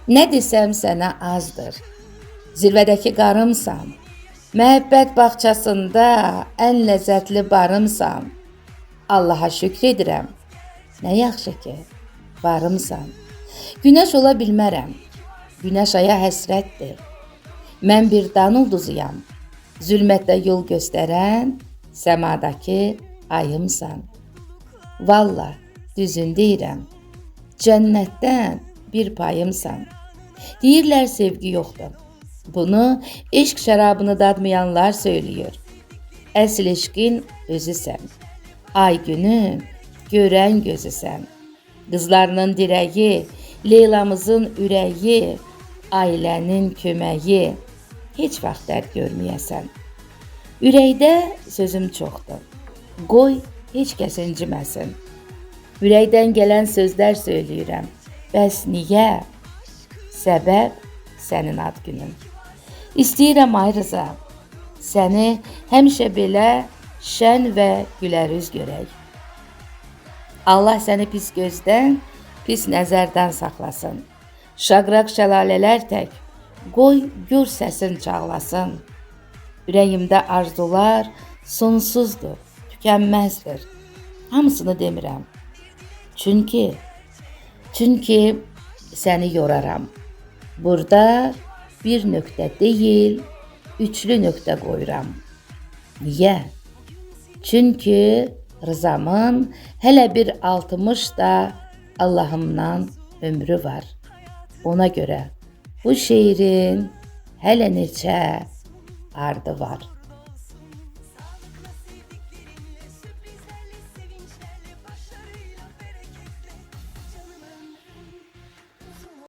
Nə desəm sənə azdır. Zirvədəki qarımsan. Məhəbbət bağçasında ən ləzzətli barımsan. Allaha şükr edirəm. Nə yaxşı ki, varımsan. Günəş ola bilmərəm. Günəş aya həsrətdir. Mən bir dan ulduzuyam. Zülmətdə yol göstərən səmadakı ayımsan. Valla, düzün deyirəm. Cənnətdən bir payımsan. Deyirlər sevgi yoxdur. Bunu eşq şərabını dadmayanlar söylüyor. Əsl eşqin özüsən. Ay günün görən gözüsən. Qızlarının dirəyi, Leylamızın ürəyi, ailənin köməyi. Heç vaxt dərd görməyəsən. Ürəkdə sözüm çoxdur. Qoy heç kəs inciməsin. Ürəkdən gələn sözlər söyləyirəm. Bəs niyə? Səbəb sənin ad günün. İstəyirəm ay Rıza, səni həmişə belə şən və gülərüz görək. Allah səni pis gözdən, pis nəzərdən saxlasın. Şaqraq şəlalələr tək, qoy gür səsin çağlasın. Ürəyimdə arzular sonsuzdur, tükənməzdir. Hamısını demirəm. Çünki səni yoraram. Burada bir nöqtə deyil, üçlü nöqtə qoyuram. Niyə? Çünki Rızamın hələ bir 60 da Allahımdan ömrü var. Ona görə bu şeirin hələ neçə ardı var.